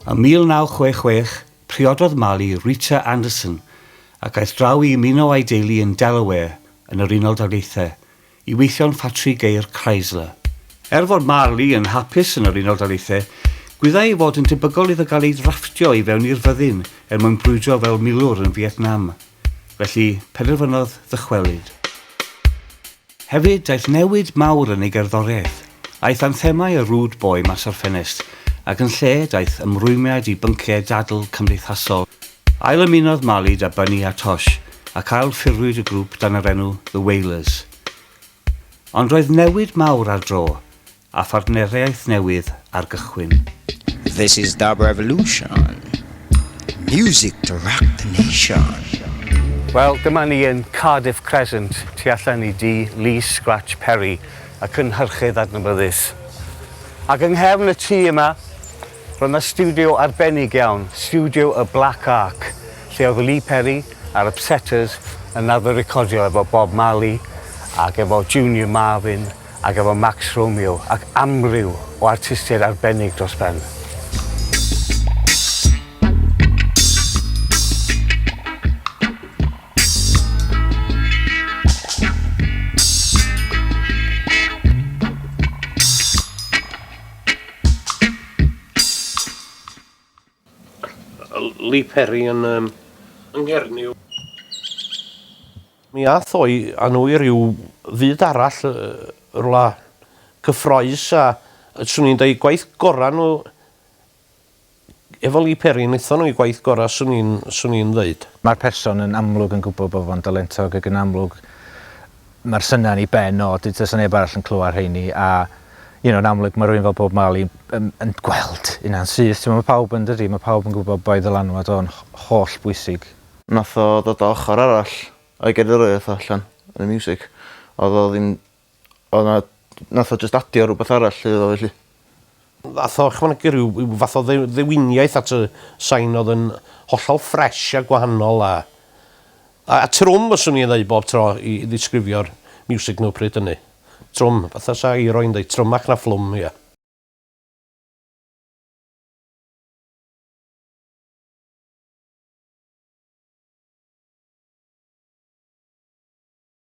Ym 1966, priododd Marley Rita Anderson ac aeth draw i ymuno â'i deulu yn Delaware yn yr Unol Daleithiau i weithio yn ffatri geir Chrysler. Er fod Marley yn hapus yn yr Unol Daleithiau, gwyddai ei fod yn debygol iddo gael ei ddrafftio i fewn i'r fyddin er mwyn brwydro fel milwr yn Fietnam. Felly, penderfynodd ddychwelyd. Hefyd, daeth newid mawr yn ei gerddoriaeth. Aeth anthemau y Rude Boy mas o'r ffenest, ac yn lle, daeth ymrwymiad i bynciau dadl cymdeithasol. Ail-ymunodd Marley 'da Bunny a Tosh, ac ail-ffurfwyd y grŵp dan yr enw The Wailers. Ond roedd newid mawr ar dro, a phartneriaeth newydd ar gychwyn. This is Dub Revolution, music to rock the nation. Wel, dyma ni yn Cardiff Crescent, tu allan i dŷ Lee Scratch Perry, y cynhyrchydd adnabyddus. Ac yng nghefn y tŷ yma, roedd 'na stiwdio arbennig iawn, stiwdio y Black Ark, lle oedd Lee Perry a'r Upsetters yn arfer recordio efo Bob Marley ac efo Junior Marvin ac efo Max Romeo ac amryw o artistiaid arbennig dros ben. Lee Perry yn yym yng Nghernyw. Mi ath o i â nhw i ryw fyd arall yy rwla cyffroes a swn i'n deud gwaith gora nhw efo Lee Perry nethon nhw 'u gwaith gora swn i'n swn i'n ddeud. Mae'r person yn amlwg yn gwybod bod fo'n dalentog ac yn amlwg mae'r synnau yn ei ben o, does 'na neb arall yn clywed rheini a you know, yn amlwg mae rhywun fel Bob Marley yn, yn gweld hynna'n syth. Mae pawb yn dydi, mae pawb yn gwybod bod ddylanwad o'n holl bwysig. Nath o ddod â ochr arall o'i gerddoriaeth o allan yn y miwsig. O'dd o ddim o'dd 'na nath o jyst adio rwbeth arall iddo fo felly. Nath o ychwanegu ryw ryw fath o dde- ddewiniaeth at y sain o'dd yn hollol ffresh a gwahanol a a a trwm fyswn i'n ddeud bob tro i ddisgrifio'r miwsig nhw pryd hynny. Trwm, fatha sa Eiroi'n deud, trymach na phlwm, ia.